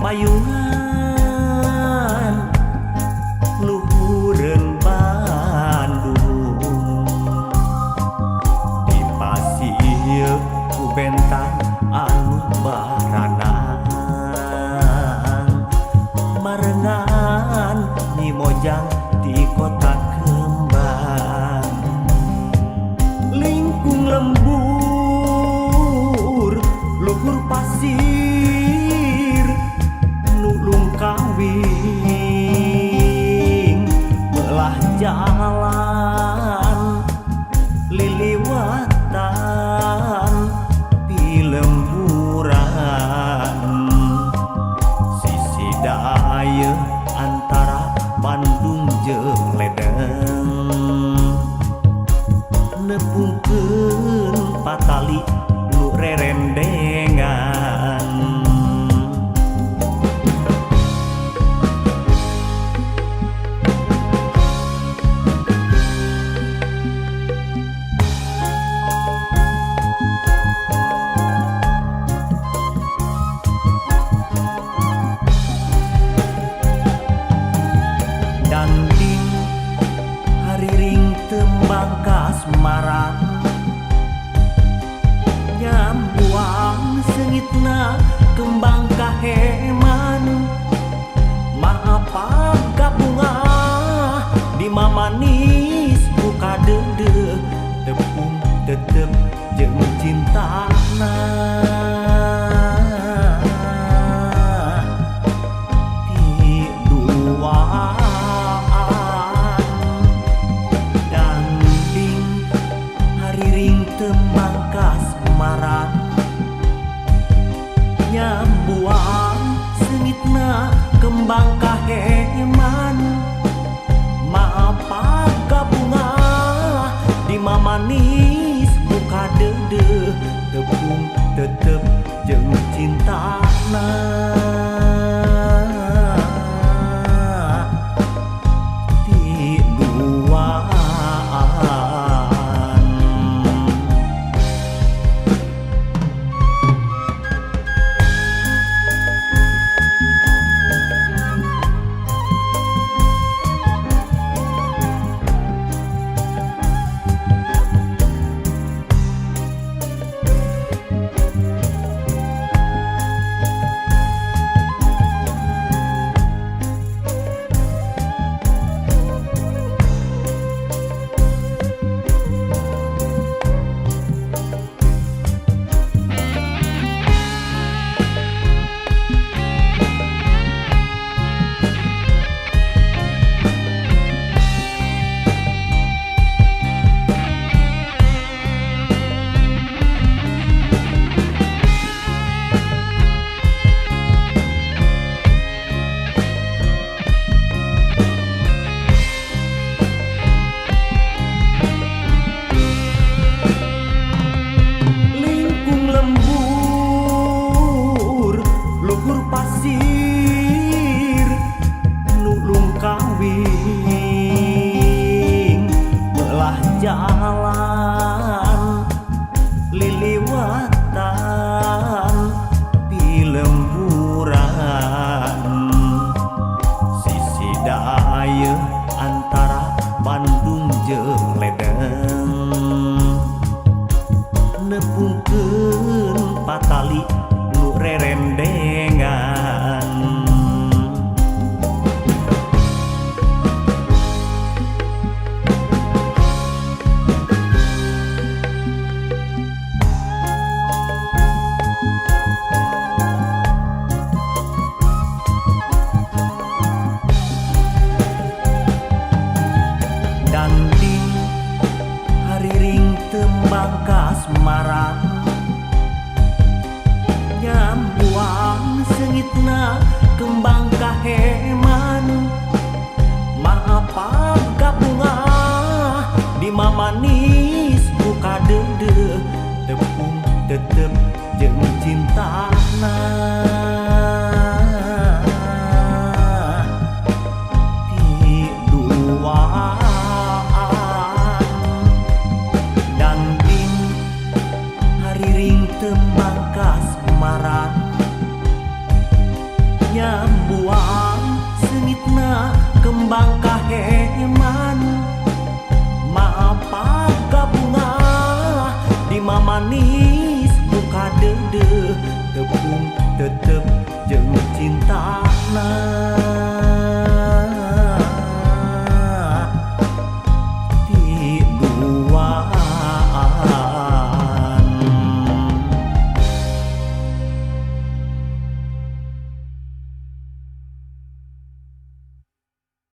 Mayungan luhureun Bandung di pasir ku bentang anu baranang marengan Nyi Mojang di kota kembang lingkung lembur luhur pasir nulung kawing belah jalan liliwatan pilemburan sisi daya antara Bandung jeung Ledeng nepungkeun patali nu rerendengan. Danding hariring tembang kasmaran nyambuang seungitna kembang kaheman maapag kabunga di mamanis buka deudeuh tepung tetep jeung cintana ti duaan. Danding hariring tembang kasmaran nyambuang seungitna kembang kaheman maapag kabunga di mamanis buka deudeuh tepung tetep jeung cintana ti duaan. Lingkung lembur luhur pasir nulung kawing belah jalan liliwatan pilemburan sisi daya antara Bandung jeung Ledeng nepungkeun patali nu rerendengan. Danding hariring tembang kasmaran nyambuang seungitna kembang kaheman maapag kabunga di mamanis buka deudeuh tepung tetep jeung cintana ti duaan. Danding hariring tembang kasmaran. Kembang kaheman, mapag kabunga di mamanis.